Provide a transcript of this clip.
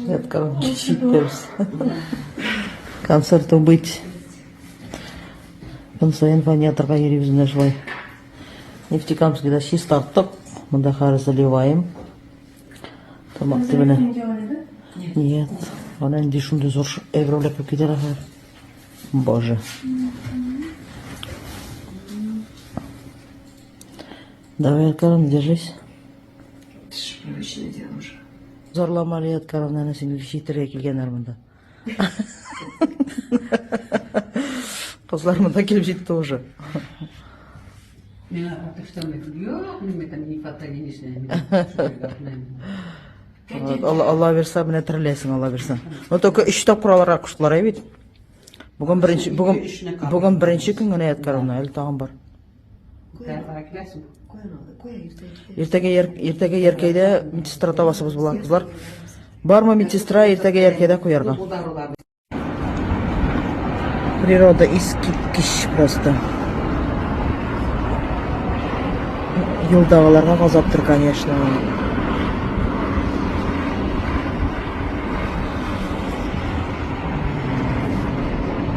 Яткан җитәбез. Концерту быть. Көн саен фониаторга йөрибез менә шулай. Нефтекамскийда чистарттык. Монда хәзер заливаем. Тамак төбенә. Нет. Ана инде шундый зур әйбер белән китәр хәзер. Боже. Давай, Карен, держись. Это же привычное дело уже. Зарлама, Алия Каровна, сине читергә килгәннәр монда. Кызлар монда килеп җитте уже. Миңа атыштан юк, мин там не фотогеничный. Алла, Алла бирсә, менә тереләсең, Алла бирсә. Но только өч тапкыр аларга куштылар, әй бит. Бүген беренче, бүген, бүген беренче көн генә Ядкаровна, әле тагын бар. Иртәгә иртәгә Яркәйдә медсестра табасыбыз була, кызлар. Бармы медсестра иртәгә Яркәйдә куярга? Природа искиткеч просто. Юлдагыларга газаптыр, конечно.